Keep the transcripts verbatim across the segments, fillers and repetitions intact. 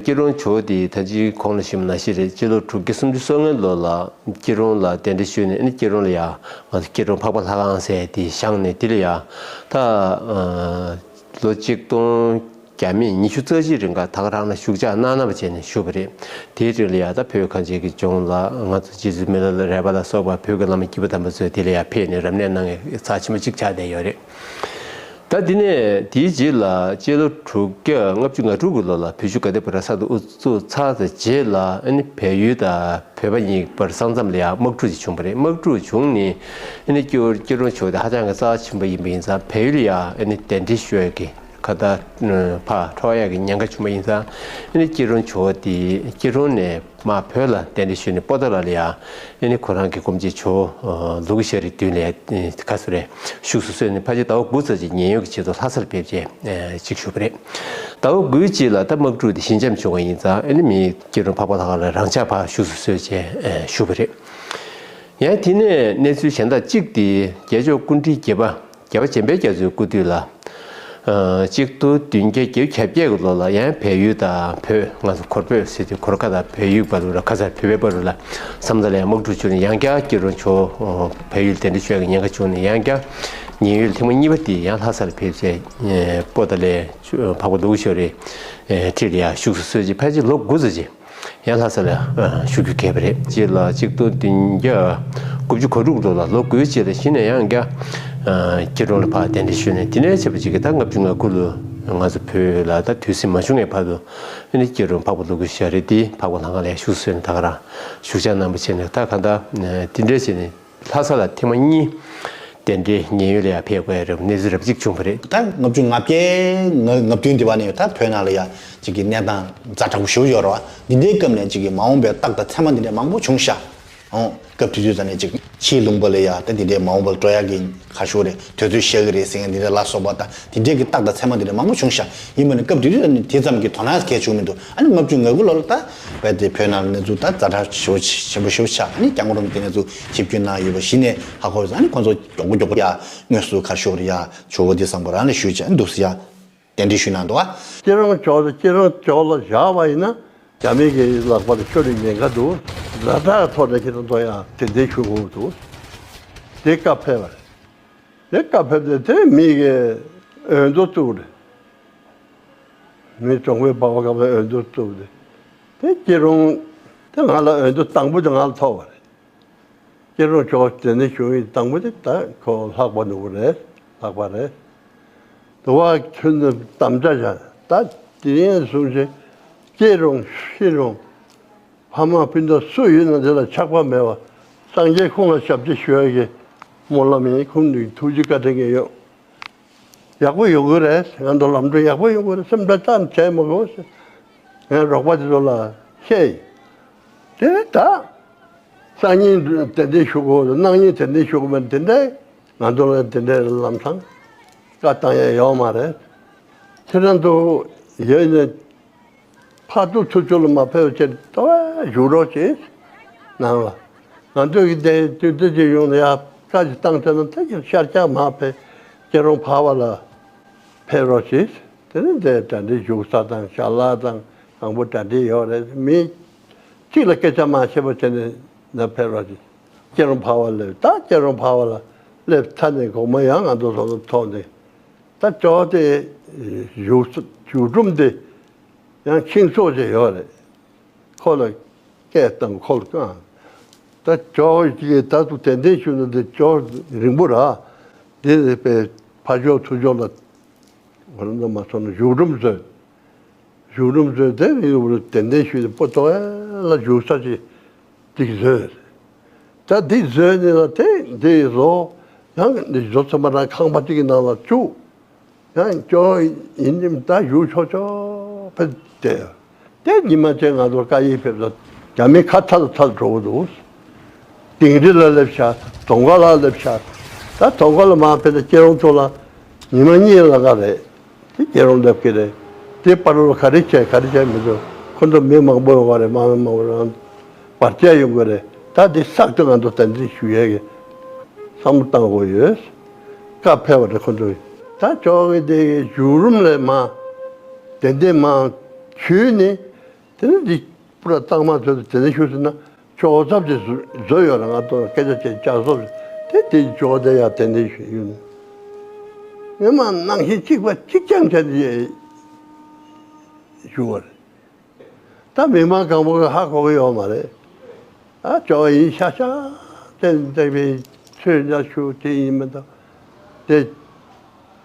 སྐྱིད་གྲོང་ཇོ་བོ་དེ་ད་ཅི་གོང་ལ་ཞུས་པ་ནང་བཞིན་རེད། སྤྱི་ལོ་དྲུག་བརྒྱ་སུམ་ཅུ་སོ་ལྔའི་ལོ་ལ་སྐྱིད་གྲོང་ལ་གདན་འདྲེན་ཞུས་ནས། ཨ་ནི་སྐྱིད་གྲོང་ལ་ཡ་ང་ཚོ་སྐྱིད་གྲོང་འཕགས་པ་ལྷ་ཁང་ཟེར་དེ་བཞེངས་ནས། དེ་ལ་ཡ་ད་ལོ་ཆིག་སྟོང་བརྒྱ་མེད་ཉི་ཤུ་རྩ་གཅིག་རིང་ག་ད་ག་རང་ལ་བཞུགས་ཕྱག་གནང་གནང་བ་བྱས་ནས་བཞུགས་པ་རེད། དེའི་རིང་ལ་ཡ་ད་བོད་གངས་ཅན་གྱི་ལྗོངས་ལ་ང་ཚོ་རྗེ་བཙུན་མི་ལ་རས་པ་ལ་སོགས་པ་བོད་ཀྱི་བླ་མ་སྐྱེས་བུ་དམ་པ་ཚོས་དེ་ལ་ཡ་ཕེབས་ནས་རབ་གནས་གནང་བའི་རྩ་ཆེན་པོ་གཅིག་ཆགས་བསྡད་ཡོད་རེད། ད་དེ་ནས་དེའི་རྗེས་ལ་སྤྱི་ལོ་དྲུག་བརྒྱ་ལྔ་བཅུ་ང་དྲུག་གི་ལོ་ལ་བོད་བཞུགས་དགའ་ལྡན་ཕོ་བྲང་གསར་དུ་དབུ་བཙུགས་ཚར་བའི་རྗེས་ལ། ཨ་ནི་བལ་ཡུལ་དང་བོད་པ་གཉིས་བར་ས་མཚམས་ལ་ཡང་དམག་འཁྲུག་ཅིག་བྱུང་བ་རེད། དམག་འཁྲུག་བྱུང་ནས་ཨ་ནི་སྐྱིད་སྐྱིད་གྲོང་ཇོ་བོ་དེ་ཧ་ཅང་གི་རྩ་ཆེན་པོ་ཡིན་པ་ཡིན་ཙང་བལ་ཡུལ་ལ་ཡང་ཨ་ནི་གདན་འདྲེན་ཞུ་ཡག་གི་ག་ད་ཕར་འགྲོ་ཡག་གི་ཉེན་ཁ་བྱུང་བ་ཡིན་ཙང་། ཨ་ནི་སྐྱིད་གྲོང་ཇོ་བོ་དེ་སྐྱིད་གྲོང་ནས་མར་བོད་ལ་གདན་འདྲེན་ཞུས་ནས་པོ་ཏཱ་ལ་ལ་ཡ་ཨ་ནི་ཁོ་རང་གི་སྐུ་མཆེད་ཇོ་བོ་ལུ་གུ་ཤ་རི་མདུན་ལ་ཁ་སོ་རེ་བཞུགས་སུ་གསོལ་ནས། ཕལ་ཆེར་ཟླ་བ་དགུ་ཙམ་ཅིག་ཉེན་གཡོལ་གྱི་ཆེད་དུ་ལྷ་སར་ཕེབས་རྗེས་ཅིག་བཞུགས་པ་རེད། ཟླ་བ་དགུའི་རྗེས་ལ་ད་དམག་འཁྲུག་དེ་ཞི་འཇམ་བྱུང་བ་ཡིན་ཙང་། ཨ་ནི་མི་སྐྱིད་གྲོང་འཕགས་པ་ལྷ་ཁང་ལ་རང་ཕྱག་ཕར་བཞུགས་སུ་གསོལ་བྱས་བཞུགས་པ་རེད། ཡང་དེ་ནས་གནས་ཚུལ་གཞན་དག་གཅིག་དེ་རྒྱལ་མཆོག་སྐུ་ཕྲེང་བརྒྱད་པ་རྒྱལ་བ་བྱམས་པའི་རྒྱ་མཚོའི་སྐུ་དུས་ལ། ཨ་གཅིག་སྟོང་བདུན་བརྒྱ་བརྒྱད་ཅུ་གྱ་བརྒྱད་ཀྱི་ལོ་ལ་ཡང་བལ་ཡུལ་དང་བོད། ང་ཚོ་གོར་བོད་ཟེར་དུས་གོར་ཁ་དང་བལ་ཡུལ་བར་དུ་ལ། ཁ་སང་བོད་པའི་བར་དུ་ལ་ས་མཚམས་ལ་ཡང་དམག་འཁྲུག་བྱུང་ནས། ཡང་བསྐྱར་སྐྱིད་གྲོང་ཇོ་བོ་བལ་ཡུལ་གདན་འདྲེན་ཞུ་ཡག་གི་ཉེན་ཁ་བྱུང་ནས། ཡང་བསྐྱར་ཉེན་གཡོལ་ཐེངས་མ་གཉིས་པ་དེ་ཡང་ལྷ་སར་ཕེབས་བྱས། པོ་ཏཱ་ལའི་འཕགས་པ་ལུ་གུ་ཤ་རིའི་འཁྲིས་ལ་ཡང་བཞུགས་སུ་གསོལ་རྗེས་ཕལ་ཆེར་ལོ་དགུ་ཙམ་ཅིག་ཡང་ལྷ་ས་ལ་བཞུགས་རྒྱུ་གལ་པ་རེད། རྗེས་ལ་ཆིག་སྟོང་བདུན་བརྒྱ་དགུ་བཅུ་གོ་དྲུག་ལོ་ལ་ལོ་དགུའི་རྗེས་ལ་གཞི་ནས་ཡང་བསྐྱར་སྐྱིད་གྲོང་ལ་ཕར་གདན་འདྲེན་ཞུས་ནས། དེ་ནས་བྱས་པ་ཅིག་གིས་ད་ལྔ་བཅུ་ང་དགུ་ལོ་ང་ཚོ་བོད་ལ་ད་དུས་ཟིང་མ་བྱུང་བའི་བར་དུ། ཨ་ནི་སྐྱིད་གྲོང་འཕགས་པ་ལུ་གུ་ཤ་རི་དེ་འཕགས་པ་ལྷ་ཁང་ལ་བཞུགས་སུ་གསོལ་ནས་ད་ག་རང་བཞུགས་ཕྱག་གནང་བ་བྱས་ནས། ད་ག་ད་དེ་འདྲ་བྱས་ནས། ལྷ་ས་ལ་ཐེངས་མ་གཉིས་གདན་འདྲེན་ཉེན་གཡོལ་ལ་ཡང་ཕེབས་དགོས་ཡ་རབས་གནས་ཚུལ་རབ་གཅིག་བྱུང་བ་རེད། ད་ལྔ་བཅུ་ང་བརྒྱད་ང་ང་བདུན་དེ་བ་ནས་ད་བོད་ནང་ལ་ཡ་ཅིག་གི་གནས་སྟངས་ཛ་དྲག་པོ་ཞེ་པོ་ཡོད་རེད་བ། འདི་འདྲའི་སྐབས་ནས་ཅིག་གི་མ་འོངས་པའི་རྟགས་དང་མཚན་མ་འདི་འདྲ་མང་པོ་བྱུང་ཤག་ཨོ། སྐབས་དེ་དུས་ཙ་ནས་ཅིག་ཕྱིའི་ལུང་པ་ལ་ཡ་ད་འདི་འདྲའི་མ་འོངས་པར་འགྲོ་ཡ་གི་ཁ་ཤོར་རེད། དུས་ཚོད་ཤར་གི་རེད་ཟེར་མཁན་འདི་འདྲ་ལ་སོགས་པ་དང་། དེ་འདྲས་ཀྱི་རྟགས་དང་མཚན་མ་དེ་འདྲ་མང་པོ་བྱུང་ཤག་ཡིན་པ་ནི་སྐབས་དེ་དུས་ནི་དེ་ཙམ་གྱི་དོ་སྣང་གལ་བྱུང་མི་འདུག་ཨ་ནི་ལྔ་བཅུ་ང་དགུ་ལོ་ལ་ད་རྦད་དེ་བོད་ནང་གནས་ཚུལ་ད་ཛ་དྲག་ཞེ་པོ་ཆེན་པོ་ཞེ་པོ་ཆགས། ཨ་ནི་སྐྱབས་མགོན་རིན་པོ་ཆེ་གནས་ཚུལ་ཞིབ་བསྐྱོད་གནང་ཡོད་པ་གཞི་ནས་ཧ་གོ་ཡོད། ཨ་ནི་ཁོང་ཚོ་མགྱོགས་པོ་མགྱོགས་པོ་ཡ་དངོས་སུ་ག་ཤོར་ཡ་ཇོ་བོ་དེ་བཟང་པོ་རང་ལ་ཞུས་བྱས་འདུག་སེ་ཡ་གདན་འདྲེན་ཞུས་གནང་འདུག་ཨ། སྐྱིད་གྲོང་ཇོ་བོ་དེ་སྐྱིད་གྲོང་ཇོ་བོ་ལ་བཞག་པ་ཡིན་ན། རྒྱ་མི་གི་ལག་པར་ཤོར་བའི་ཉེན་ཁ་འདུག་ཛ་དྲག་ཐོག་ནས་ཁྱེད་རང་ཚོ་ཡང་གདན་འདྲེན་ཞུ་དགོས་འདུག་དེ་བཀའ་ཕེབས་པ་རེད། དེ་བཀའ་ཕེབས་ཏེ་དེ་མི་གི་འོས་བསྡུ་བཙུགས་རེད། མི་གྲོང་པའི་སྦག་སྦག་ག་པའི་འོས་བསྡུ་བཙུགས་ཏེ། དེ་སྐྱིད་གྲོང་དེ་ང་ལ་འོས་བསྡུ་དང་པོ་དེ་ང་ལ་ཐོབ་པ་རེད། སྐྱིད་གྲོང་ཇོ་བོ་གདན་འདྲེན་ཞུ་མཁན་དང་པོ་དེ་ད་ཁོ་ལྷག་པ་ནོར་བུ་རེད། ལྷག་པ་རེད། དུ་བ་ཁྱོད་ཚོ་དམ་བཅའ་བཞག་ད་དེ་རིང་གསུངས་ཞེས་སྐྱིད་རུང་ཤི་རུང་། ཕ་མ་སྤུན་ཟླ་སུ་ཡོད་ན་དེ་ལ་ཆགས་པ་མེད་པ། སངས་རྒྱས་ཁོང་ལ་ཞབས་ཕྱི་ཞུ་ཡ་གི་སྨོན་ལམ་ཡིན། ཁོང་གི་ཐུགས་རྗེ་བཀའ་དྲིན་གྱིས་ཡོད། ཡག་པོ་ཡོང་གི་རེད། ང་ཚོ་ལམ་འགྲོ་ཡག་པོ་ཡོང་གི་རེད། སེམས་ཁྲལ་ཙམ་བྱས་མ་དགོས། ངས་རོགས་པ་དེ་ཚོ་ལ་བཤད་ཡིན། དེ་ནས་ད་སང་ཉིན་གདན་འདྲེན་ཞུ་དགོས། གནངས་ཉིན་གདན་འདྲེན་ཞུ་དགོས་མེད། དེ་འདྲའི་ང་ཚོ་ལ་དེ་འདྲའི་ལམ་སང་བཀའ་བཏང་ཡ་ཡོད་མ་རེད། ཁྱེད་རང་ཚོ་ཡོད་ནས་ཕར་ཚུར་ཚུར་ཕྱོགས་ལ་མ་ཕེབས་བྱས་ཏོ་བཞུགས་རོགས་བྱེད། ནང་ལ་ང་ཚོ་གི་དེ་དུས་ཚོད་ཅིག་ཡོང་ན་ཡ་བཀའ་ཅིག་བཏང་ཚར་ན་ད་ཀྱང་ཤར་རྒྱག་མ་ཕེབས། སྐྱིད་གྲོང་འཕགས་པ་ལ་ཕེབས་རོགས་བྱེད། དེ་ནས་འདིར་གྲ་སྒྲིག་བཞུགས་ས་དང་ཞལ་ལག་དང་གང་པོ་གྲ་སྒྲིག་ཡོད་རེད། མི་གཅིག་ལ་སྐད་ཆ་མ་བཤད་པ་བྱས་ནས་འདིར་ཕེབས་རོགས་བྱེད། སྐྱིད་གྲོང་འཕགས་པ་སླེབས། ད་སྐྱིད་གྲོང་འཕགས་པ་ལ་སླེབས་ཚར་ནས་དགོང་མོ་ཡང་ང་ཚོ་བཟོ་ལ་ཐོག་ནས་ད་ཅོག་དེ་བཞུགས་བཞུགས་སྒྲུབ་འདི་ཡང་ཁྱིམ་སོགས་ཅིག་ཡོད་རེད། ཁོ་ལ་སྐད་བཏང་། ཁོ་ལ་བཏང་། ད་ཅོག་ཅིག་ད་དུ་དེ་འདྲའི་ཞུ་ན་འདི་ཅོག་རིང་པོ་ར། འདི་རེད་པས། ཕར་ཕྱོགས་ཚུར་ཕྱོགས་ལ་བར་ན་མ་སོང་ན་བཞུགས་སྒྲུབ་མཛོད། བཞུགས་སྒྲུབ་མཛོད་དེ་རིང་པོ་དེ་འདྲའི་ཞུས་ཏེ་པོ་ཏོ་ལ་བཞུགས་ས་ཅིག་འདི་བཟོས། ད་འདི་བཟོས་ནས་ལ་དེ་འདི་བཟོ། ཡང་འདི་བཟོ་ཚང་མ་རང་ཁང་པ་གཅིག་གི་ནང་ལ་བཅུག་ཡང་ཅོག་ཡིན་ནི་ད་བཞུགས་ཆོག་ཆོག་ཕེབས་ཏེ། དེ་ཉི་མ་ཅན་ང་ཚོ་བཀའ་ཡིག་ཕེབས་ས་རྒྱ་མི་ཁ་ཐལ་ཐལ་འགྲོ་གི་འདུག་དིང་རི་ལ་སླེབས་ཤག་དོང་ཁ་ལ་སླེབས་ཤག་ད་དོང་ཁ་ལ་མ་ཕེབས་ན་སྐྱིད་གྲོང་ཚོ་ལ་ཉི་མ་གཉིས་ལ་ག་རེད། དེ་སྐྱིད་གྲོང་སླེབས་ཀྱི་རེད། དེ་པར་ལོ་ག་རེ་བྱས་ག་རེ་བྱས་མི་འདུག་ཁོ་ཚོ་མི་མང་པོ་ཡོང་བ་རེད། མང་མང་པོ་རང་བར་ཆད་ཡོང་གི་རེད། ད་འདི་གསར་དུ་ང་ཚོ་གདན་འདྲེན་ཞུ་ཡས་ཀྱི་བསམ་བློ་བཏང་དགོས་ཡོད། བཀའ་ཕེབས་པ་རེད་ཁོ་ཚོ་གིས། ད་ཅོག་གི་དེ་གི་བཞུགས་རུམ་ལས་མ་དེ་འདྲས་མ་བྱུས་ནི་ དེ་ནས་འདི་པུ་ར་གཙང་མ་བཟོས་ཏེ་དེ་ནས་ཞུ་ཟེར་ན་ཇོ་བོ་ཚབ་ཅིག་བཟོས་ཡོད་རེད། ང་ཚོ་སྐད་ཆ་བྱས་ལྕགས་སོབ་དེ་དེ་ཇོ་བོ་དེ་ཡང་དེ་འདྲའི་ཞུ་ཡོད་ནས་ངས་མ་ནང་བཞིན་གཅིག་པ་གཅིག་རྐྱང་བྱས་ཏེ་ཞུ་བ་རེད། ད་མི་མང་གང་པོ་གིས་ཧ་གོ་གི་ཡོད་མ་རེད། ཨ་ཇོ་བོ་ཡིན་ཤག་ཤག་བསྟན་བསྟན་པའི་ཆོས་འདྲ་ཞུ་དེ་ཡིན་མི་འདུག་དེ་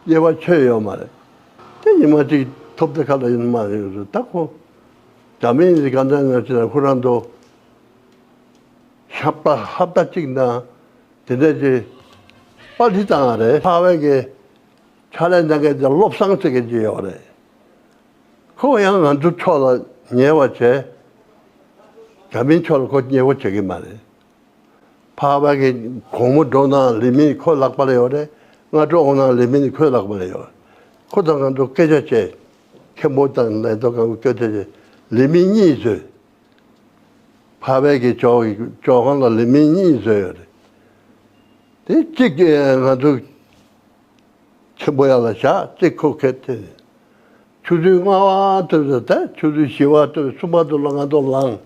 དབྱེ་བ་ཆོད་ཡོད་མ་རེད། དེ་ཉི་མ་གཅིག་ཐོབ་དེ་ཁ་ལ་ཡིན་མ་རེད་ཟེར། ད་ཁོ་རྒྱ་མི་ཡིན་གང་འདྲ་ན་ཅི་ན་ཁོ་རང་དོ་ཤ་པ་ཧབ་ཏ་གཅིག་ན་དེ་འདྲ་ཅིག་པར་ཊི་བཏང་བ་རེད། ཕ་བས་ཀྱི་ཕྱག་ལས་གནང་མཁན་དེ་བློ་བཟང་ཟེར་མཁན་ཅིག་ཡོད་རེད། ཁོ་ཡང་ང་ཚོ་ཕྱོགས་ལ་ཉེ་བ་བྱས། རྒྱ་མིའི་ཕྱོགས་ལ་ཁོ་ཉེ་བོ་བྱེད་ཀྱི་མ་རེད། ཕ་བས་ཀྱི་དགོང་མོ་འགྲོ་ན་ལི་མི་ཁོའི་ལག་པ་ལ་ཡོད་རེད། སྔ་དྲོ་འོང་ན་ལི་མི་ནི་ཁོའི་ལག་པ་ལ་ཡོད་རེད། ཁོ་དང་ང་ཚོ་སྐད་ཆ་བྱས། མཁན་པོ་དང་ལས་ཐོག་གང་གི་སྐད་ཆ་བྱས། ལི་མི་གཉིས་བཟོས། ཕ་བས་ཀྱི་ཇོ་ཇོ་ཁང་ལ་ལི་མི་གཉིས་བཟོས་ཡོད་རེད། དེ་གཅིག་གིས་ང་ཚོ་ཆེན་པོ་ཡག་ལ་བཞག་གཅིག་ཁོ་ཁེ་ཐེ། ཆུ་ཚོད་ལྔ་པ་ཐོན་ཟེར་ཏེ་ཆུ་ཚོད་བཞི་པ་ཐོན་གསུམ་པ་དུ་ལ་ང་ཚོ་ལངས།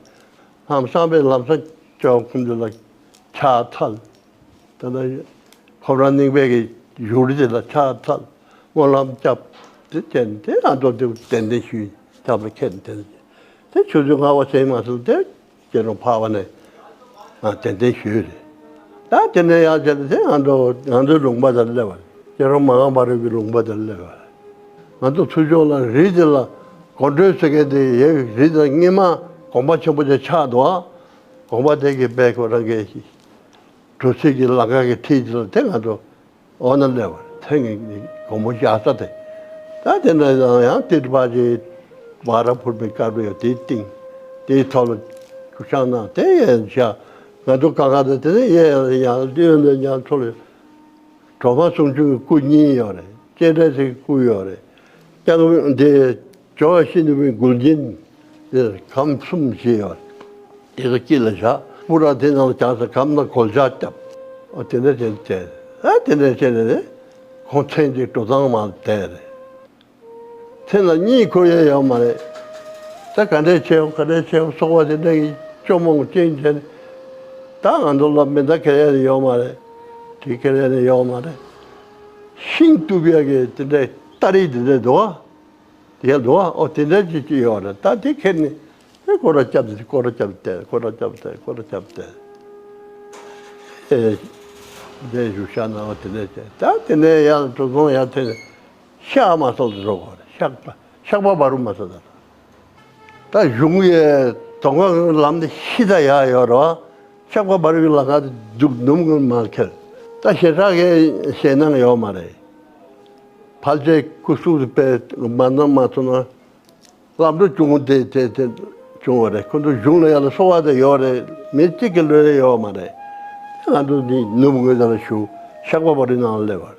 ལམ་སང་པའི་ལམ་སང་ཇོ་ཁོང་ཚོ་ལ་ཕྱག་འཚལ། ད་ལྟ་ཁོ་རང་རྙིང་པའི་གི་བཞུགས་རི་དེ་ལ་ཕྱག་འཚལ། སྨོན་ལམ་བརྒྱབ། དེ་བྱས་ནས་དེ་ང་ཚོ་དེ་གདན་འདྲེན་ཞུས། ཐབས་ལ་མཁས་ནས་དེ་ལ་དེ་ཆུ་ཚོད་ལྔ་པ་ཟིན་མ་སོང་སྟེ། ཁྱེད་རང་ཕ་བ་ནས་ཨ་དེ་འདྲ་ཞུས་རེད། ད་དེ་ནས་ཡང་བྱས་ཏེ་ང་ཚོ་ང་ཚོའི་ལུང་པ་དེར་སླེབས་པ་རེད། ཁྱེད་རང་མ་འོངས་པ་རེད་པའི་ལུང་པ་དེར་སླེབས་པ་རེད། ང་ཚོ་ཚུར་ཕྱོགས་ལ་རི་དེ་ལ་གོ་འགྲོས་ཟེར་མཁན་དེ་ཡོད། རི་དེ་སྔོན་མ་དགོན་པ་ཆེན་པོ་ཅིག་ཆགས་འདུག་ཨ། དགོན་པ་དེ་གི་དཔེ་ཁོ་རང་གི་གྲུ་བཞི་གི་ལམ་ཁ་གི་འཁྲིས་དེ་ལ་དེ་ང་ཚོ། འོ་ན་སླེབས་པ་ཐེངས་སྒོར་མོ་བཞག་ས་དེ། ད་དེ་འདྲ་ཡང་ཡང་ཏིར་པ་ཅིག་བ་ར་ཕུར་བའི་དཀར་པོ་ཡོད་དེའི་སྟེང་། དེའི་ཐོག་ལ་ཤང་ན་དེ་ཡང་བཞག་ང་ཚོ་ག་ག་དེ་དེ་ནས་ཡས་ཡང་ལྟོས་ནས་ཡང་ཚོ་ལ་གྲོ་མ་གསུང་ཆུང་གི་སྐུ་གཉིས་ཡོད་རེད། སྤྱན་རས་གཟིགས་སྐུ་ཡོད་རེད། ཀྱང་འདི་ཇོ་བོ་ཤི་ནུ་བའི་མགུལ་རྒྱན། དེར་སྒམ་གསུམ་བཞི་ཡོད། དེ་ཚོ་དཀྱིལ་ལ་བཞག་པུ་ར་དེ་ནང་ལ་བཞག་ས་སྒམ་ལ་གོལ་ལྕགས་བརྒྱབ། ཨོ་དེ་འདྲ་བྱས་ནས་བྱས། ཨ་དེ་འདྲ་བྱས་ནས་རེད། ཁོང་མཚན་གཅིག་འགྲོ་སྟངས་མ་བསྡད་རེད། མཚན་ལ་གཉིད་ཁུག་ཡས་ཡོད་མ་རེད། ད་ག་འདྲས་བྱེད་འོ་ག་འདྲས་བྱེད་འོ་སོགས་པ་དེ་འདྲ་གི་སྐྱོ་མོང་ཅན་བྱས་ནས། ད་ང་ཚོ་ལ་མེ་མདའ་འཁྱེར་ཡས་ནི་ཡོད་མ་རེད། གྲི་འཁྱེར་ཡས་ནི་ཡོད་མ་རེད། ཤིང་གཏུབ་ཡས་ཀྱི་དེ་འདྲས་སྟ་རེ་དེ་འདྲས་འདུག་ཨ། དེ་ཡང་འདུག་ཨ། ཨོ་དེ་འདྲ་ཅིག་ཅིག་ཡོད་རེད། ད་དེ་ཁྱེར་ནས་ཨེ་སྐོར་ར་བརྒྱབ་སྟེ་སྐོར་ར་བརྒྱབ་སྟེ་སྐོར་ར་བརྒྱབ་སྟེ་སྐོར་ར་བརྒྱབ་སྟེ། ཨེ་འདྲའི་བཞུགས་ཤག་ན་ཨོ་དེ་འདྲ་བྱས། ད་དེ་ནས་ཡང་འགྲོ་སོང་ཡང་ཐོན་ནས་ཤག་མ་སོགས་སུ་འགྲོ་དགོས་རེད། ཤག་པ་ཤག་པ་བ་རུ་མ་སོགས་ད། ད་གཞུང་གི་དོང་ཁ་ལམ་དེ་ཤི་ད་ཡག་ཡོད་རེད་བ། ཤག་པ་བ་རུ་གི་ལམ་ཁ་དེ་འདུག་ནུབ་ངོས་མ་ཁེལ། ད་ཞེ་དྲག་གི་ཞེད་སྣང་ཡོད་མ་རེད། ཕལ་ཆེར་སྐུ་གཟུགས་དེ་དཔེ་མ་ན་མ་ཐུབ་ན། ལམ་འགྲོ་བྱུང་དེ་དེ་དེ་བྱུང་བ་རེད། ཁོ་ཚོ་གཞུང་ལ་ཡང་ལ་གསོ་བ་དེ་ཡོད་རེད། མི་གཅིག་གི་ལོས་རེ་ཡོད་མ་རེད། ང་ཚོ་འདི་ནུབ་ངོས་དེ་ལ་བཞུགས། ཤག་པ་བ་རི་ནང་ལ་སླེབས་པ་རེད།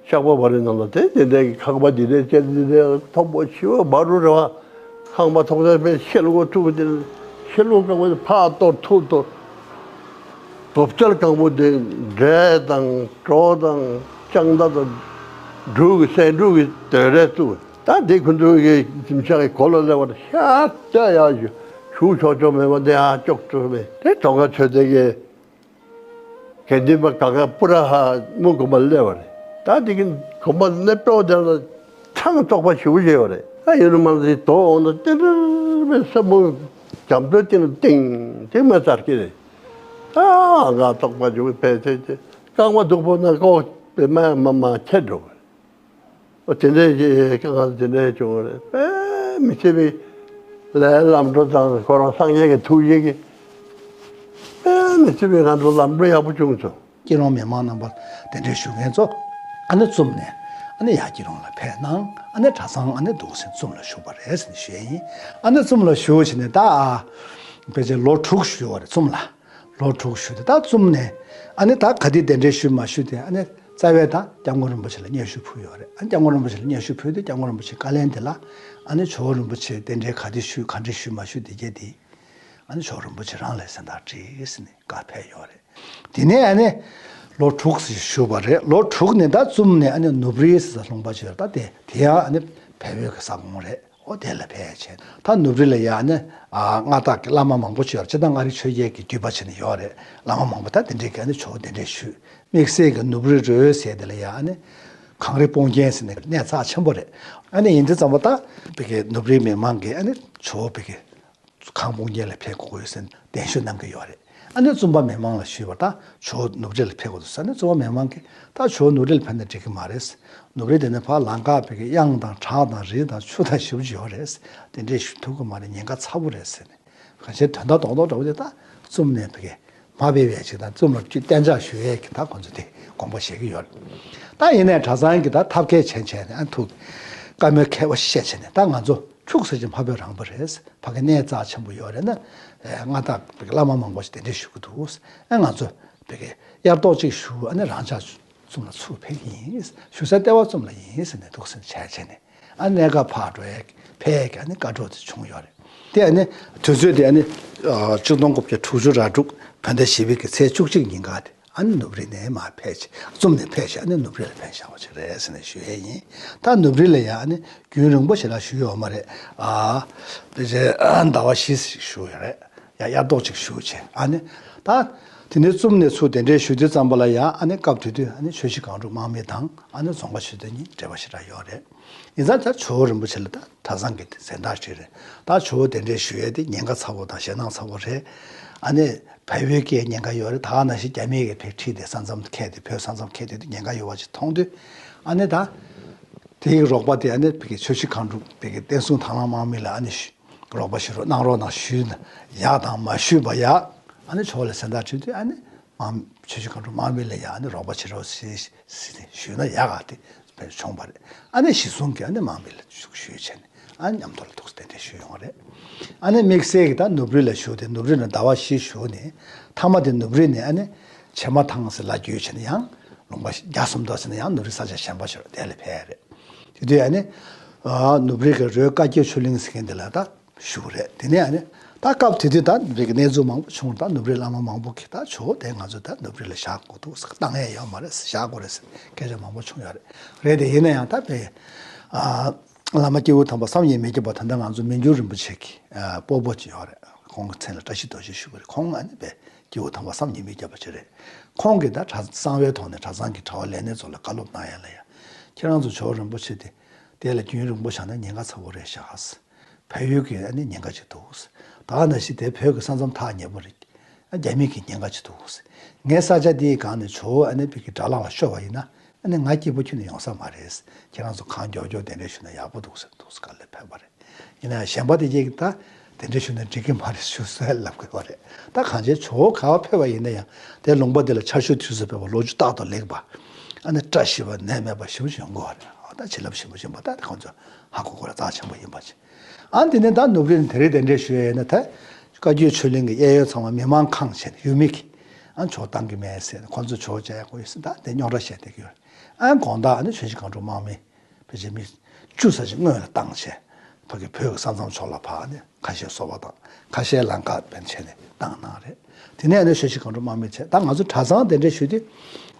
ཤག་པ་བ་རི་ནང་ལ་དེ་དེ་འདྲའི་ཁང་པ་འདི་འདྲའི་ཅན་འདི་འདྲའི་མཐོན་པོ་ཞེ་པོ་བ་རུ་རེད་བ། ཁང་པ་མཐོ་ས་དཔེ་ཤེལ་སྒོ་བཙུགས་དེ་ཤེལ་སྒོ་གང་པོ་དེ་ཕར་གཏོར་ཚུར་གཏོར། བུབ་ཅལ་གང་པོ་དེ་འབྲས་དང་གྲོ་དང་ལྕང་ལྡ་དང་འབྲུ་གི་སེ་འབྲུ་གི་དོད་རས་བཙུགས། ད་འདི་ཁོ་ཚོ་གི་གཟིམ་ཤག་གི་གོ་ལ་སླེབས་པར་ཤ་སྟག་ཡག་ཞུ་ཞུ་ཆོག་ཆོག་མེད་པ་འདི་ཨ་ཅོག་ཙེ་མེད་དེ་གྲོང་ཁ་ཚོད་དེ་གི་དགེ་འདུན་པ་ག་ག་པུ་ར་ཧ་མུ་དགོན་པ་སླེབས་པ་རེད། ད་འདི་གི་དགོན་པ་སླེབས་ཏོག་དེ་ལ་ཆང་བཙོག་པ་ཞེ་པོ་ཞིག་ཡོད་རེད། ད་ཡིན་ནོ་མ་ཟིག་དོ་འོང་ན་ཏི་རི་རི་བའི་ས་མུ་རྒྱ་མཚོའི་སྟེང་ལ་ཏིང་ཏིང་མ་ཚར་གི་རེད། ད་ང་བཙོག་པ་ཞེ་པོ་ཕལ་ཆེར་རྐང་པ་སྡུག་པོ་ན་ལྐོག་པའི་མ་མ་མ་ཁྱེར་འགྲོ་གི་རེད། ཨོ་དེ་འདྲའི་ཞིག་དཀའ་ངལ་དེ་འདྲའི་བྱུང་བ་རེད། དཔེ་མི་སྲིད་པའི་ལས་ལམ་འགྲོ་དང་ཁོ་རང་སངས་རྒྱས་ཀྱི་ཐུགས་རྗེ་གིས་དཔེ་མི་སྲིད་པའི་ང་ཚོ་ལམ་འགྲོ་ཡག་པོ་བྱུང་སོང་། སྐྱིད་གྲོང་མི་མང་རྣམ་པ་གདན་འདྲེན་ཞུ་མཁན་ཚོ་ཨ་ནི་ཙུམ་ནས་ཨ་ནི་ཡར་སྐྱིད་གྲོང་ལ་ཕེབས་གནང་། ཨ་ནི་གྲྭ་ཚང་ཨ་ནི་འདུག་སེ་ཙུམ་ལ་བཞུགས་པ་རེད་ཟེར་ནས་ཞུ་ཡ་ཡིན། ཨ་ནི་ཙུམ་ལ་བཞུགས་བྱས་ནས་ད་ཨ་ཕལ་ཆེར་ལོ་དྲུག་བཞུགས་པ་རེད་ཙུམ་ལ། ལོ་དྲུག་བཞུགས་ཏེ་ད་ཙུམ་ནས་ཨ་ནི་ད་ག་དུས་གདན་འདྲེན་ཞུས་མ་ཞུས་དེ་ཨ་ནི་རྩ་བའི་ད་སྐྱབས་མགོན་རིན་པོ་ཆེ་ལ་སྙན་ཞུ་ཕུལ་ཡོད་རེད། ཨ་ནི་སྐྱབས་མགོན་རིན་པོ་ཆེ་ལ་སྙན་ཞུ་ཕུལ་དུས་སྐྱབས་མགོན་རིན་པོ་ཆེའི་བཀའ་ལན་དེ་ལ་ཨ་ནི་ཇོ་བོ་རིན་པོ་ཆེ་གདན་འདྲེན་ག་དུས་ཞུས་ག་འདྲས་ཞུས་མ་ཞུས་དེ་གྱད་དེ་ཨ་ནི་ཇོ་བོ་རིན་པོ་ཆེ་རང་ལ་གསན་བསྡད་བྲིས་ཟེར་ནས་བཀའ་ཕེབས་ཡོད་རེད། དེ་ནས་ཨ་ནི་ལོ་དྲུག་ཙམ་བཞུགས་པ་རེད། ལོ་དྲུག་ནས་ད་ཙུམ་ནས་ཨ་ནི་ནུབ་རི་ཟེར་ས་ལུང་པ་ཅིག་ཡོད་རེད། ད་དེ་དེ་ཡང་ཨ་ནི་བལ་པོའི་གི་ས་ཁོངས་རེད། ཨོ་དེ་ལ་ཕེབས་བྱས། ད་ནུབ་རི་ལ་ཡང་ནི་ཨ་མངའ་བདག་གི་བླ་མ་མང་པོ་ཅིག་ཡོད་རེད། སྤྱིར་བཏང་མངའ་རིས་ཆོས་རྒྱལ་གྱི་བརྒྱུད་པ་བྱས་ནས་ཡོད་རེད། བླ་མ་མང་པོ་ད་དེ་འདྲས་ཀྱིས་ནི་ཇོ་བོ་གདན་འདྲེན་ཞུས། དམིགས་བསལ་གྱི་ནུབ་རི་རི་བོའི་ཟེར་དེ་ལ་ཡང་ནི་གངས་རི་སྤུངས་རྒྱན་ཟེར་ནས་གནས་རྩ་ཆེན་པོ་རེད། ཨ་ནི་ཡིན་དུས་ཙམ་པ་ད་བི་གའི་ནུབ་རིའི་མི་མང་གིས་ཨ་ནི་ཇོ་བོ་བི་གའི་གངས་སྤུངས་རྒྱན་ལ་ཕེབས་དགོས་ཡོད་ཟེར་གདན་ཞུ་གནང་གི་ཡོད་རེད། ཨ་ནི་བཙུན་པ་མི་མང་ལ་ཞུས་པར་ད་ཇོ་བོ་ནུབ་རི་ལ་ཕེབས་དགོས་འདུག་ཟེར་ནས་བཙུན་པ་མི་མང་གིས་ད་ཇོ་བོ་ནུབ་རི་ལ་ཕེབས་ན་འགྲིག་གི་མ་རེད། ནུབ་རི་དེ་ནི་ཕར་ལམ་ཁ་བི་གའི་གཡང་དང་བྲག་དང་རི་དང་ཆུ་དང་ཞེ་པོ་ཅིག་ཡོད་རེད། དེ་འདྲས་ཞུ་ཐུབ་ཀྱི་མ་རེད། ཉེན་ཁ་ཚ་པོ་རེད་ཟེར་ནས། གང་ཅིའི་དོན་དག་རྡོག་རྡོག་འདྲ་བོ་དེ་ད་བཙུན་མ་ནས་བི་གའི་མ་ཕེབས་པའི་ཅིག་དང་བཙུན་མ་ལ་ཅིག་གཏན་འཇགས་ཞུ་ཡས་ཀྱི་ད་ཁོང་ཚོ་དེ་དགོངས་པ་བཞེས་ཀྱི་ཡོད་རེད། ད་ཡིན་ནའི་གྲྭ་ཚང་གིས་ད་ཐབས་མཁས་བྱས་བྱས་ནས་ཨ་ཐུགས་བཀའ་མོལ་མཁས་པོ་བཤད་བྱས་ནས། ད་ང་ཚོ་ཁྱུག་ཙམ་ཅིག་མ་ཕེབས་རང་པོ་རེད། ཕ་གི་གནས་རྩ་ཆེན་པོ་ཡོད་རེད་ན། ཨེ་མངའ་བདག་བི་གའི་བླ་མ་མང་པོ་ཞིག་གདན་འདྲེན་ཞུ་གི་འདུག་ཨ་ང་ཚོ་བི་གའི་དབྱར་ཐོག་ཅིག་བཞུགས། ཨ་ནི་རང་ཅག་བཙུན་མ་ལ་ཚུར་ཕེབས་ཀྱི་ཡིན། བཞུགས་ས་ལྟེ་བ་བཙུན་མ་ལ་ཡིན་ཟེར་ནས་འདུག་སེ་བྱས་བྱས་ནས། ཨ་གནས་སྐབས་ཕར་འགྲོ་ཡས་ཕེབས་ཡས་ཀྱི་ཨ་ནི་བཀའ་འགྲོ་དེ་བྱུང་ཡོད་རེད། དེ་ཨ་ནི་དུས་ཚོད་དེ་ཨ་ནི་ཨ་ཆིག་སྟོང་དགུ་བརྒྱ་དྲུག་ཅུ་རེ་དྲུག་བོད་ཟླ་བཞི་པའི་གི་ཚེས་བཅུ་གཅིག་ཉིན་ཀ་དེ་ཨ་ནི་ནུབ་རི་ནས་མར་ཕེབས་བྱས། བཙུན་མ་ནས་ཕེབས་བྱས་ཨ་ནི་ནུབ་རི་ལ་ཕེབས་བཞག་པ་ཅིག་རེད་ཟེར་ནས་ཞུ་ཡས་ཡིན། ད་ནུབ་རི་ལ་ཡང་ཨ་ནི་རྒྱུན་རིང་པོ་ཞིག་ལ་བཞུགས་ཡོད་མ་རེད། ཨ་ཕལ་ཆེར་ཟླ་བ་བཞི་ཞིག་བཞུགས་ཡོད་རེད། ཡང་དབྱར་ཐོག་ཅིག་བཞུགས་བྱས། ཨ་ནི་ད་དེ་ནས་བཙུན་མ་ནས་ཚུར་གདན་འདྲེན་ཞུ་དུས་ཙམ་པ་ལ་ཡང་ཨ་ནི་སྐབས་དེ་དུས་ཨ་ནི་ཆོས་གཞིས་སྒང་དྲུག་དམག་མི་དང་ཨ་ནི་རྫོང་དཀར་ཆོས་སྡེ་གཉིས་འབྲེལ་བ་ཞེ་དྲག་ཡོད་རེད། ཡིན་ཙང་ད་ཇོ་བོ་རིན་པོ་ཆེ་ལ་ད་གྲྭ་ཚང་གིས་དེ་མཚན་རྟགས་བྲིས་རེད། ད་ཇོ་བོ་གདན་འདྲེན་ཞུ་ཡས་དེ་ཉེན་ཁ་ཚ་པོ་དང་ཞེད་སྣང་ཚ་པོ་རེད། ཨ་ནི་བལ་ཡུལ་གྱི་ཉེན་ཁ་ཡོད་རེད། ད་ག་ནང་བཞིན་རྒྱ་མི་གིས་ཕར་ཁྲིད་དེ་ས་མཚམས་འཁེལ་ཏེ་བོད་ས་མཚམས་འཁེལ་དེ་དུས་ཉེན་ཁ་ཡོད་པ་ཅིག་མཐོང་དུས། ཨ་ནི་ད་དེའི་རོགས་པ་དེ་ཨ་ནི་བི་གའི་ཆོས་གཞིས་སྒང་དྲུག་བི་གའི་བསྟན་སྲུང་དང་བླངས་དམག་མི་ལ་ཨ་ནི་ཞུ་རོགས་པ་ཞུ་རོགས་གནང་རོགས་གནང་ཞུས་ན་ཡག་དང་མ་ཞུས་པ་ཡག་ཨ་ནི་ཇོ་བོ་ལ་མཚན་རྟགས་བྲིས་དུས་ཨ་ནི་དམག་ཆོས་གཞིས་སྒང་དྲུག་དམག་མི་ལ་ཡང་ཨ་ནི་རོགས་པ་བྱེད་རོགས་ཞེས་ཞུས་ན་ཡག་ག་དེ་བྱུང་བ་རེད། ཨ་ནི་གཞི་བཟུང་གིས་ཨ་ནི་དམག་མི་ལ་ཞུ་ཞུས་བྱས་ནས་ཨ་ནི་མཉམ་དུ་ལ་ཐུགས་གཏན་གཏན་ཞུས་ཡོང་བ་རེད། ཨ་ནི་དམིགས་བསལ་གྱི་ད་ནུབ་རི་ལ་བཞུགས་ཏེ་ནུབ་རི་ལ་ཟླ་བ་བཞི་བཞུགས་ནས་མཐའ་མ་དེ་ནུབ་རི་ནས་ཨ་ནི་བྱེ་མ་ཐང་ཟེར་ལ་བརྒྱུད་བྱས་ནས་ཡང་ལུང་པ་རྒྱ་སུམ་མདོ་ཟེར་ནས་ཡང་ནུབ་རི་ས་ཆ་གཞན་པ་ཞིག་ལ་དེ་ལ་ཕེབས་རེད། དེ་དུས་ཨ་ནི་ཨ་ནུབ་རི་གི་རི་བོ་བཀའ་བརྒྱུད་ཆོས་གླིང་ཟེར་མཁན་དེ་ལ་ད་བཞུགས་རེད། དེ་ནས་ཨ་ནི་ད་སྐབས་དེ་དུས་ད་བོད་ཀྱི་གནས་ཚུལ་མང་པོ་བྱུང་། ད་ནུབ་རིའི་བླ་མ་མང་པོ་གིས་ད་ཇོ་བོ་དེ་ང་ཚོས་ད་ནུབ་རི་ལ་བཞག་དགོས་འདུག་ཟེར། བཏང་ཡས་ཡོད་མ་རེད་ཟེར། བཞག་དགོས་རེད་ཟེར་སྐད་ཆ་མང་པོ་བྱུང་ཡོད་རེད། རེད་དེ་ཡིན་ན་ཡང་ད་བོད་ཨ་བླ་མ་སྐྱེས་བུ་དམ་པ་བསམ་ཡས་མི་བསྐྱོད་པ་ད་ལྟ་ང་ཚོ་མི་འགྱུར་རིན་པོ་ཆེ་གི་ཨ་སྤོ་བོ་ཅིག་ཡོད་རེད། ཁོང་གི་མཚན་ལ་བཀྲ་ཤིས་རྡོ་རྗེ་ཞུ་གི་རེད། ཁོང་ཨ་ནི་བོད་སྐྱེས་བུ་དམ་པ་བསམ་ཡས་མི་བསྐྱོད་པ་ཅིག་རེད། ཁོང་གིས་ད་གྲྭ་གསང་བའི་ཐོག་ནས་གྲྭ་ཚང་གི་གྲྭ་པ་ལས་སྣེ་ཚོ་ལ་བཀའ་སློབ་གནང་ཡས་ལ་ཡ། ཁྱེད་རང་ཚོ་ཇོ་བོ་རིན་པོ་ཆེ་དེ་དེ་ལ་རྒྱུན་རིང་པོ་བཞག་ན་ཉེན་ཁ་ཚ་པོ་རེད་ཤག་ཟེར། བལ་ཡུལ་གྱི་ཨ་ནི་ཉེན་ཁ་ཅིག་འདུག་ཟེར། ད་ག་ནང་བཞིན་དེ་བོད་ཀྱི་ས་མཚམས་ཐག་ཉེ་པོ་རེད། ཨ་རྒྱ་མི་གི་ཉེན་ཁ་ཅིག་འདུག་ཟེར། ངའི་ས་ཆ་འདིའི་སྒང་ནས་ཇོ་བོ་ཨ་ནི་བོད་ཀྱི་དགྲ་ལག་ལ་ཤོར་བ་ཡིན་ན་ཨ་ནི་ང་སྐྱིད་པོ་ཁྱོན་ནས་ཡོང་ས་མ་རེད་ཟེར། ཁྱེད་རང་ཚོ་གང་མགྱོགས་མགྱོགས་གདན་འདྲེན་ཞུས་ན་ཡག་པོ་འདུག་ཟེར་འདུག་ཟེར་བཀའ་སློབ་ཕེབས་པ་རེད། ཡིན་ན་ཡང་གཞན་པ་དེ་གྱད་ཀྱིས་ད་དེ་འདྲ་ཞུས་ན་འགྲིག་གི་མ་རེད་ཞུ་སྲོལ་ལབ་དགོས་པ་རེད། ད་གང་ཅིའི་ཇོ་བོ་ག་པར་ཕེབས་པ་ཡིན་ན་ཡང་དེ་ལུང་པ་འདི་ལ་ཆར་ཆུ་དུས་སུ་ཕེབས་པ་ལོ་རྒྱུས་རྟག་ཏུ་ལེགས་པ། ཨ་ནི་བཀྲ་ཤིས་པ་ནད་མེད་པ་ཞེ་པོ་ཅིག་ཡོང་གི་ཡོད་རེད། ཨ་ད་བྱིན་རླབས་ཆེན་པོ་ཡིན་པ་ད་ཁོང་ཚོ་ཧ་གོ་དགོས་རེད། རྩ་ཆེན་པོ་ཡིན་པ་ཅིག་ཨ་འདི་ནས་ད་ནུབ་རི་ནས་དེ་རིང་གདན་འདྲེན་ཞུ་ཡས་ཡིན་ན་ད་བཀའ་བརྒྱུད་ཆོས་གླིང་གི་གཡས་གཡོན་ཚང་མ་མི་མང་ཁང་བྱས་ནས་ཡུལ་མི་གིས་ཨ་ཇོ་བོ་བཏང་གི་མེད་ཟེར་ནས་ཁོང་ཚོ་ཇོ་བོ་མཇལ་ཡག་དགོས་ཡོད་ཟེར་ད་དེ་རྙོག་དྲ་བཤད་བསྡད་ཀྱི་ཡོད་རེད། ཨ་དགོང་དག་ཨ་ནི་ཆོས་གཞིས་སྒང་དྲུག་དམག་མི་ཕལ་ཆེར་མི་བཅུ་ཙམ་ཞིག་སྔོན་ལ་བཏང་བྱས། ཕ་གི་བོད་ཀྱི་ས་མཚམས་ཕྱོགས་ལ་ཕར་ནས་ཁ་ཤས་སོ་པ་དང་ཁ་ཤས་ལམ་ཁ་བན་བྱས་ནས་བཏང་གནང་རེད། དེ་ནས་ཨ་ནི་ཆོས་གཞིས་སྒང་དྲུག་དམག་མི་བྱས། ད་ང་ཚོ་གྲྭ་ཚང་གདན་འདྲེན་ཞུས་དུས་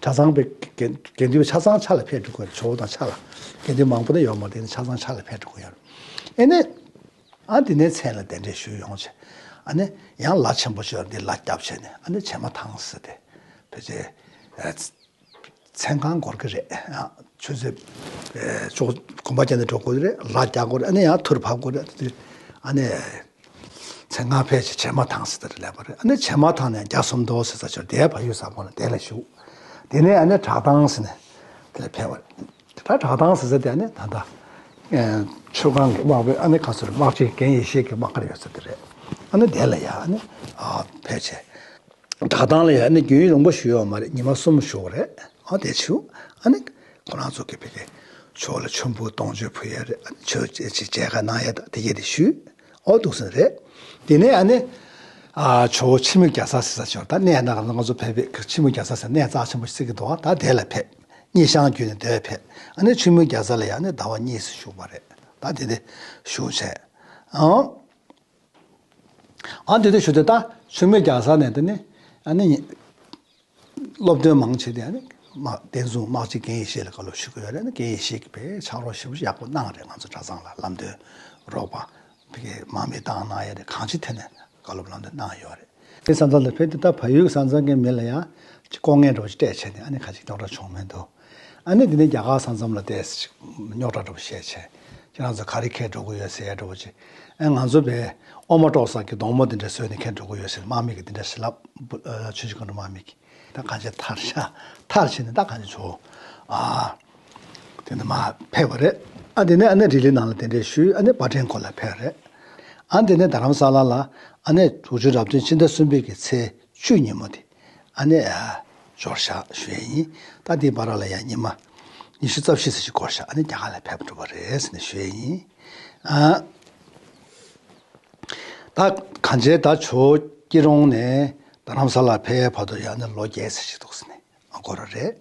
གྲྭ་ཚང་པའི་དགེ་དགེ་འདུན་པ་ཆ་ཚང་ཕྱག་ལ་ཕེབས་འགྲོ་གི་ཡོད་རེད། ཇོ་བོ་དང་ཕྱག་ལ་དགེ་འདུན་མང་པོ་ནི་ཡོད་མ་རེད། དེ་ནི་ཆ་ཚང་ཕྱག་ལ་ཕེབས་འགྲོ་གི་ཡོད་རེད། ཨ་ནི་ཨ་དེ་ནས་མཚན་ལ་གདན་འདྲེན་ཞུས་ཡོང་བྱས། ཨ་ནི་ཡང་ལ་ཆེན་པོ་ཞིག་ཡོད་རེད། འདི་ལ་རྒྱབ་བྱས་ནས་ཨ་ནི་བྱེ་མ་ཐང་ཟེར་ཏེ་ཕལ་ཆེར་མཚན་གང་འགོར་གི་རེད། ཨ་ཆུ་ཚོད་ཨེ་ཅོག་གོམ་པ་བརྒྱབ་ནས་འགྲོ་དགོས་རེད། ལ་རྒྱག་དགོས་རེད། ཨ་ནི་ཡང་ཐུར་བབས་དགོས་རེད། དེ་དུས་ཨ་ནི་མཚན་གང་ཕལ་ཆེར་བྱེ་མ་ཐང་ཟེར་དེར་སླེབས་པ་རེད། ཨ་ནི་བྱེ་མ་ཐང་ནས་རྒྱ་སུམ་མདོ་ཟེར་ས་ཆར་དེའི་ཕ་ཡུལ་ས་ཁོངས་ལ་དེ་ལ་བཞུགས། དེ་ནས་ཨ་ནི་བྲག་ཐང་ཟེར་ནས་དེ་ལ་ཕེབས་པ་རེད། ད་བྲག་ཐང་ཟེར་ས་དེ་ཨ་ནི་ད་ལྟ་ཨེ་ཆོས་ཁང་གི་དམག་དཔོན་ཨ་ནི་ག་ཚོད་རེད། དམག་སྤྱི་རྒན་ཡེ་ཤེས་ཀྱི་དམག་སྒར་ཡོད་ས་དེ་རེད། ཨ་ནི་དེ་ལ་ཡང་ཨ་ནི་ཨ་ཕེབས་བྱས། བྲག་ཐང་ལ་ཡང་ཨ་ནི་རྒྱུན་རིང་པོ་བཞུགས་ཡོད་མ་རེད། ཉི་མ་གསུམ་བཞུགས་པ་རེད། ཨ་དེ་བྱུང་ཨ་ནི་ཁོ་རང་ཚོ་གི་བི་གའི་ཇོ་བོ་ལ་མཆོད་འབུལ་གཏོང་མཆོད་ཕུལ་ཡས་རེད། ཨ་ནི་མཆོད་ཅེས་ཅིག་མཇལ་ཁ་གནང་ཡས་དང་དེ་གས་དེ་ཞུས། ཨོ་འདུག་སེ་རེད། དེ་ནས་ཨ་ནི་ཨ་ཇོ་བོ་ཁྱི་མོ་རྒྱ་བཟའ་ཟེར་ས་ཅིག་ཡོད་རེད། ད་གནས་ན་ང་ཚོ་བོད་པའི་ཁྱི་མོ་རྒྱ་བཟའ་ཟེར་གནས་རྩ་ཆེན་པོ་ཞིག་བརྩི་གི་འདུག་ད་དེ་ལ་ཕེབས། གཉིད་ཤང་བརྒྱུད་ནས་དེར་ཕེབས། ཨ་ནི་ཁྱི་མོ་རྒྱ་བཟའ་ལ་ཡང་ནི་ཟླ་བ་གཉིས་སུ་བཞུགས་པ་རེད། ད་དེ་དེ་བཞུགས་བྱས། ཨང་། ཨ་དེ་དེ་བཞུགས་དེ་ད་ཁྱི་མོ་རྒྱ་བཟའ་ནས་དེ་ནི་ཨ་ནི་སློབ་སྟོན་མང་ཆེ་དེ་ཨ་ནི་དམག་བསྟན་སྲུང་དམག་སྤྱི་རྒན་ཡེ་ཤེས་ལ་བཀའ་སློབ་ཞུ་གི་ཡོད་རེད། ཨ་ནི་རྒན་ཡེ་ཤེས་ཀྱིས་དཔེ་ཕྱག་རོགས་ཞེ་པོ་ཡག་པོ་གནང་རེད། ང་ཚོ་གྲྭ་ཚང་ལ་ལམ་སྟོན་ རོགས་པ་ཕ་གི་དམག་མི་བཏང་གནང་ཡ་རེད། གང་ཅི་ཐད་ནས་བཀའ་སློབ་ལམ་སྟོན་གནང་ཡོད་རེད། དེ་ས་མཚམས་ལ་ཕེབས་དུས་ད་བལ་ཡུལ་གྱི་ས་མཚམས་ཀྱི་མི་ལ་ཡང་ལྐོག་རྔན་འདྲ་པོ་ཅིག་སྤྲད་བྱས་ནས་ཨ་ནི་ཁ་ཅིག་རྙོག་དྲ་བྱུང་མི་འདུག་ཨ་ནི་དེ་ནས་རྒྱ་གར་ས་མཚམས་ལ་བལྟས་རྙོག་དྲ་འདྲ་པོ་བཤད་བྱས། ཁྱེད་རང་ཚོ་ག་རེ་འཁྱེར་འགྲོ་གི་ཡོད་ཟེར་ཡ་འདྲ་པོ་ཅིག་ཨ་ང་ཚོ་བལ་ཨོ་མ་ཀྲོག་ས་གི་སྡོང་མོ་དེ་འདྲ་བཟོས་ནས་འཁྱེར་འགྲོ་གི་ཡོད་ཟེར་དམག་མི་གི་དེ་འདྲ་ཞིག་ལབ། ཆུ་བཞི་སྒང་དྲུག་དམག་མི་གི་ད་གང་ཅི་ཐར་ཤག་ཐར་བྱས་ནས་ད་གང་ཅི་བྱོས། ཨ། དེ་ནས་མར་ཕེབས་པ་རེད། ཨ་དེ་ནས་ཨ་ནི་ལྡི་ལི་ནང་ལ་གདན་འདྲེན་ཞུས། ཨ་ནི་པར་ཊེན་ཁོ་ལ་ཕེབས་རེད། ཨ་དེ་ནས་རྡ་རམ་ས་ལ་ལ་ཨ་ནི་དྲུག་ཅུ་རབ་བདུན་ཕྱི་ཟླ་གསུམ་པའི་གི་ཚེས་བཅུ་ཉིན་མོ་དེ་ཨ་ནི་ཨ་འབྱོར་ཤག་ཞུ་ཡས་ཡིན། ད་དེའི་བར་ལ་ཡང་ཉི་མ་ཉི་ཤུ་རྩ་བཞི་ཙམ་ཞིག་འགོར་ཤག་ཨ་ནི་རྒྱ་གར་ལ་ཕེབས་གྲུབ་པ་རེད་ཟེར་ནས་ཞུ་ཡས་ཡིན། ཨ། ད་གང་བྱས་ད་ཇོ་སྐྱིད་གྲོང་ནས་རྡ་རམ་ས་ལ་ཕེབས་ཡས་བར་དུ་ཡང་ནི་ལོ་བརྒྱད་ཙམ་ཞིག་འདུག་ཟེར་ནས་འགོར་བ་རེད།